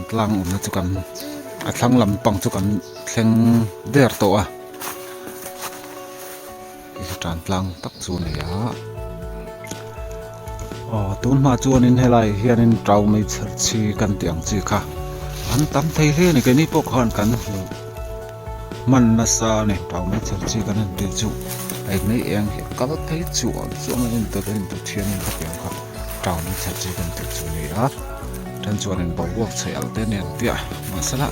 tlang awmna chu kan a thlang lampang chu kan thleng der tawh a hei hi tan tlang tak chu a ni a aw tun hma chuanin helai hianin tau mai chher chi kan tih ang chi kha an tam thei hle a ni keini pawh khan kan hmu hman nasa a ni tau mai chher chi kan han tih chu hei mai eng hi a kal phei chuah chuah mai a intodelh a intothianin khatiang kha tau mai chher chi kan tih chu a ni a then chuanin boruak chheih alh te nen piah mahsela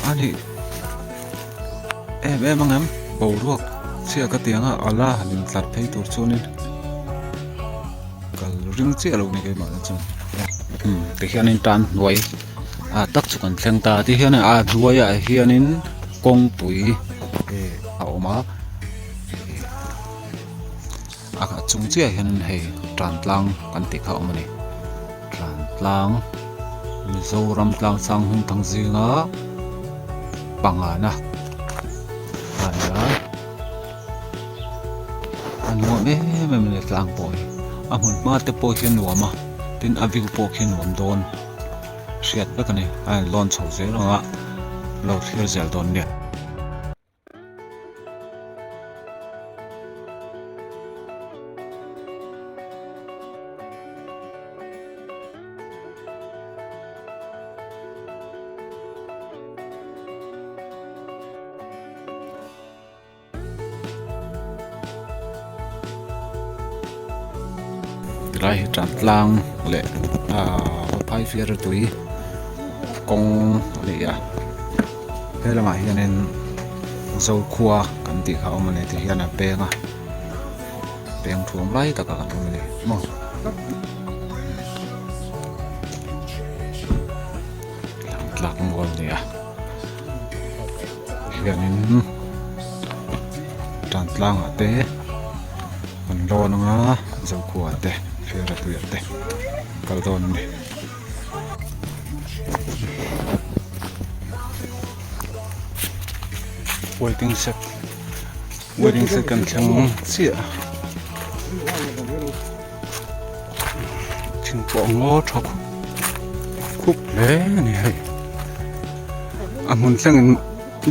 a nih em em ang em boruak chhia ka ti ang a ala han intlar phei tur chuanin kal ring chiah lo ni keimah na chuan umm tihianin tan hnuai ah tak chu kan thleng ta tihian a hnuaiah hianin kawngpui eh a awm a a chung chiah hian hei tan tlang kan tih kha a awm a ni tan tlang Mizoram tlang sang hung thang zinga pangana a ni a a nuam em em a ni tlang pawh hi a hmun hma te pawh hi a nuam a tin a view pawh khi a nuam dawn hriat vek a ni a in lawn chho zel ang a lo thlir zel dawn nia. Tilai hi tan tlang leh ahh phai fiara tui kawng a ni a he lamah hianin zokhua kan tih kha a awm a ni tihian a peng a peng thuam lai takah kan awm a ni maw. Tlak mual a ni a hianin tan tlangah te an lawn ang a zokhua te fiara tuiah te an kal dawn a ni. Waiting shed waiting shed kan thleng chiah a thing pawh ngaw tha khup hle a ni hei a hmun thlengin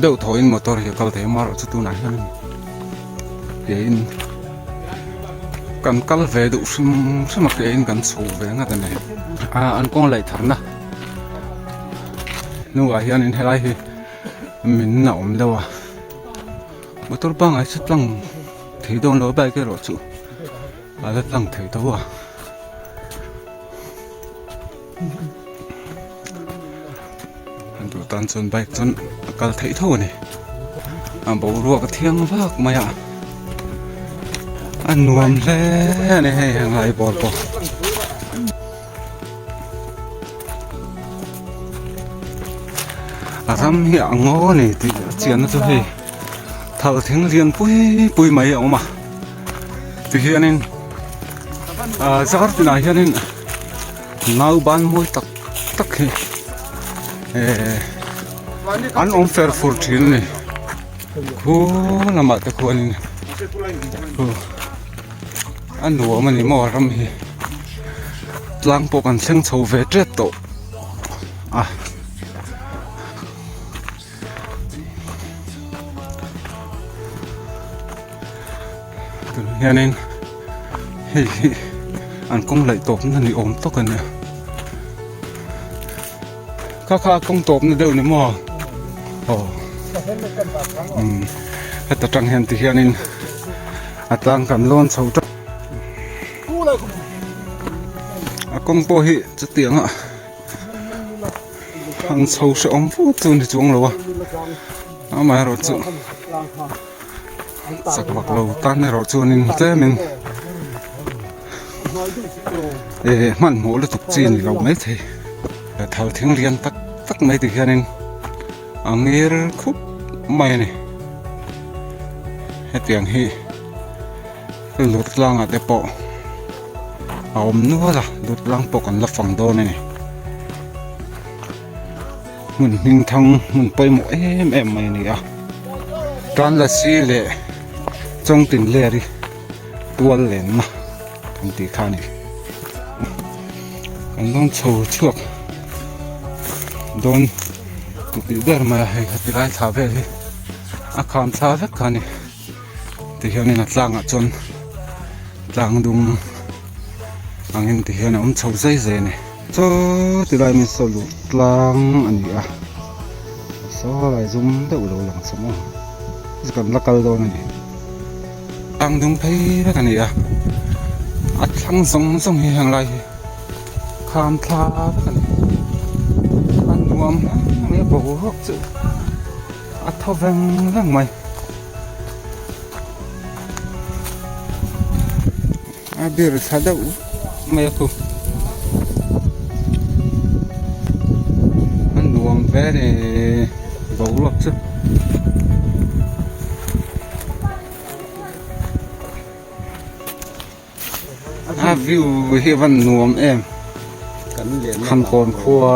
deuh thawhin motor hi a kal thei a amaherawhchu tunah hian ke in kan kal ve duh hrim hrim a ke in kan chho ve ngat a ni ah an kawng laih tharna hnuah hianin helai hi min a awm deuh a motor pangngai chu tlang thei dawn lo a bike erawh chu a la tlang thei tho a. An duh tan chuan bike chuan a kal theih tho a ni a boruak a thiang vak mai a a nuam hle a ni hei henglai bawr pawh. A ram hi a ngaw a ni tih a chianna chu hei thal thing lian pui pui mai a awm a tihianin ah zar tinah hianin nau ban mawi tak tak hi eh an awm fer fur thin a ni khu lamah te khuanin khu a nuam a ni maw ram hi tlang pawh kan thleng chho ve tep tawh a. Tunah hianin hei hi an kawng laih tawpna ni awm tawk a nia kha kha a kawng tawpna deuh ni maw aw umm heta tang hian ti hianin a tlang kan lawn chho tap a kawng pawh hi chutiang a an chho hrehawm fur chu ni chuang lo a amaherawhchu chak vak lo tan erawh chuanin tlemin eh hmanhmawh lutuk chi a ni lo maithei thal thing lian tak tak mai ti hianin a ngir khup mai a ni hetiang hi lut tlangah te pawh a awm nual a lut tlang pawh kan la fang dawn a ni hmun hming thang hmun pawimawh em em mai a ni a tan lasi leh chawngtin ler hi tual lenna kan tih kha a ni kan rawn chho chhuak. dawn tih ber mai a hei heti lai thla vel hi a kham thla vek kha a ni tihianin a tlangah chuan tlang dum angin tihian a awm chho zai zai a ni chaw ti lai mai saw luh tlang a ni a saw lai zum deuh lo lang chho maw kan la kal dawn a ni. Tlang dung phei vek a ni a a thlang zawng zawng hi heng lai hi kham thla vek a ni a nuam hle mai a boruak chu a thaw veng veng mai a bir thla deuh mai a khu a nuam ve a ni boruak chu. A view hi a van nuam em Khamkawn khua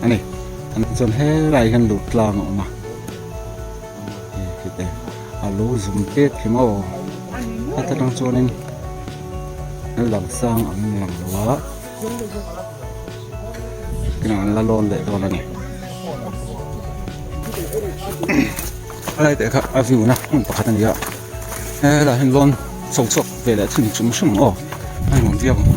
a ni chuan helai hian luh tlang a awm a a lo zum pek hi maw heta tang chuanin a lang sang ang lang lo a an la lawn leh dawn a ni. Helai te kha a view na hmun pakhat a ni a helaiah hian lawn chho chhuak ve leh thun hrim hrim ang aw a nuam viau ang.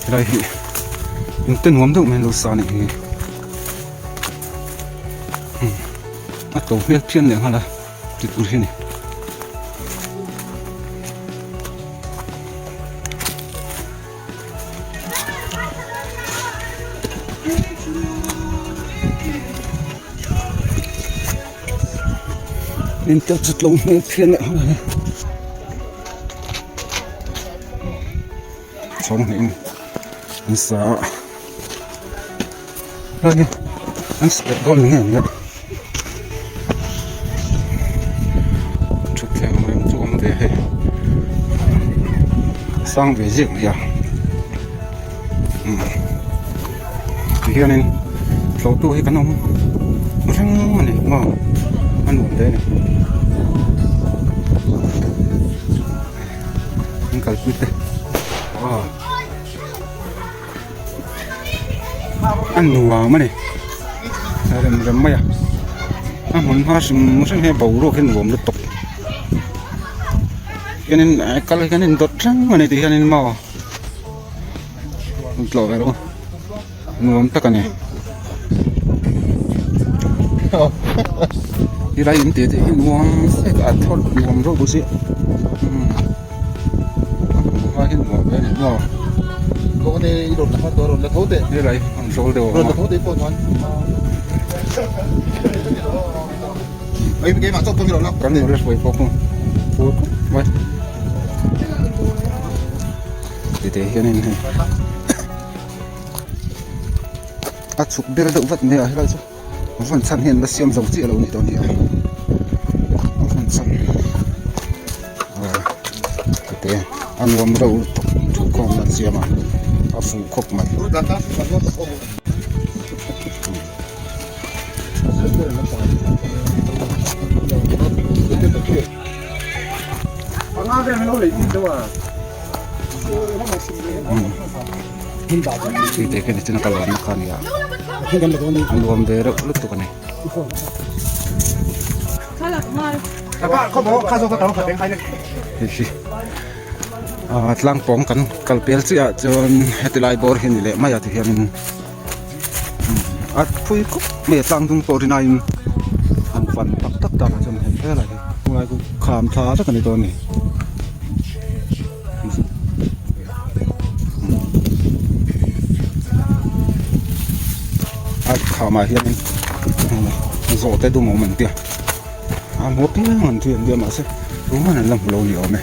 Helai hi in te nuam deuh mai an lo sa anih hi a to hmel phian leh nghal a ti tur hi a ni. In te chu tlawm hmel phian leh nghal a ni. Chhawng hnih an sa a helai hi an step dawn ni ngei nia thutthleng rem chu a awm ve hei sang ve ziak mai a umm tihianin tlawhtu hi kan awm reng a ni maw a nuam hle a ni. An kalpui te aw a nuam a ni a rem rem mai a a hmun hma hrim hrim hi a boruak hi a nuam lutuk hianin kal hi kan indawt reng a ni tih hianin maw tlawh ve rawh u nuam tak a ni helai in tih te hi nuam zet a thawt nuam reuh bawk sia umm a hi nuam ve a ni maw helai an zawl deuh a awm a kan nula hruai pawh khu phur khawp mai tite hianin hei. A chhuk ber deuh vat mai a helai chu vawn chhan hian la siam zo chiah lo a nih dawn hi a a vawn chhan ah tute a nuam reuh lutuk thukhawm an siam a a fuh khawp mai. Tui te khi chu ka luan na kha a ni a a nuam ve reuh lutuk a ni. Hei hi ah tlang pawng kan kal pel chiah ah chuan heti lai bawr hi a ni leh mai a ti hianin a phui khawp mai a tlang dung pawh rin aiin han fan tak tak tak ah chuan hei helai hi tunlai chu kham tha vek a ni dawn a ni. A khamah hianin zawhte dum a awm an tia a hmu piang an ti an tia mahse engmah an la hmu lo ni awm e.